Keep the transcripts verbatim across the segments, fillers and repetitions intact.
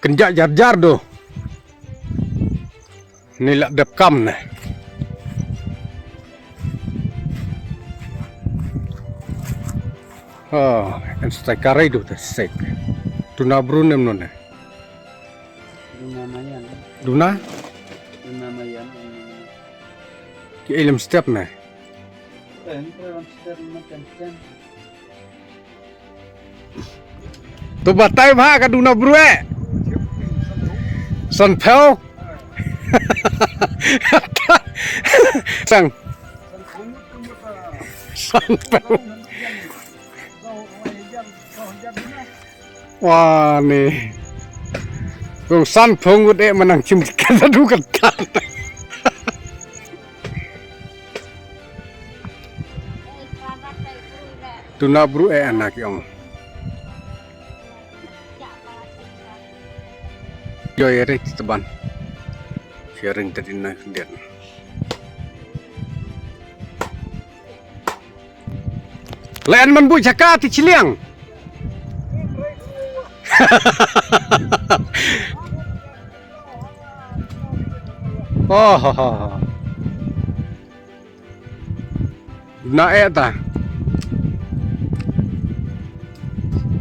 Kynja jar jar do. Ni la dep kam ne. Oh, en stai karai do te sek. Duna brun em none. Duna mayan. Duna? Duna mayan. Ki ilem step ne. Eh, ni kalau step macam macam. Tu batai bha ka duna brue. San pheo. Sang. San pheo. Wa ni. Kong san pheo ngut eh manang chim ka du ka tan. Duna brue ana ki ong. Joi re ti teban. Sharing tadi na den. Len man bu jaka ti chiliang. Oh, ha, ha, ha. Na eh ta.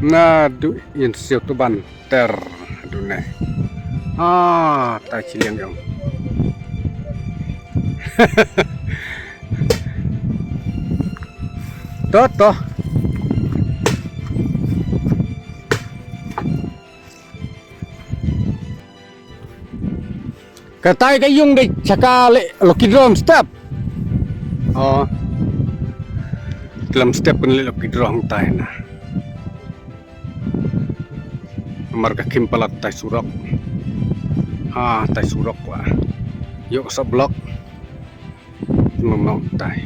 Na du in siu tu ban ter du ne. Ah, ta chiliang yong. To, to. Katai ka yung de chaka le lucky draw step. Oh. Dalam step kan le lucky draw tai na. Mar ka kim palat tai surok. Ah, tai surok wa. Yok sa blok. Memang tai.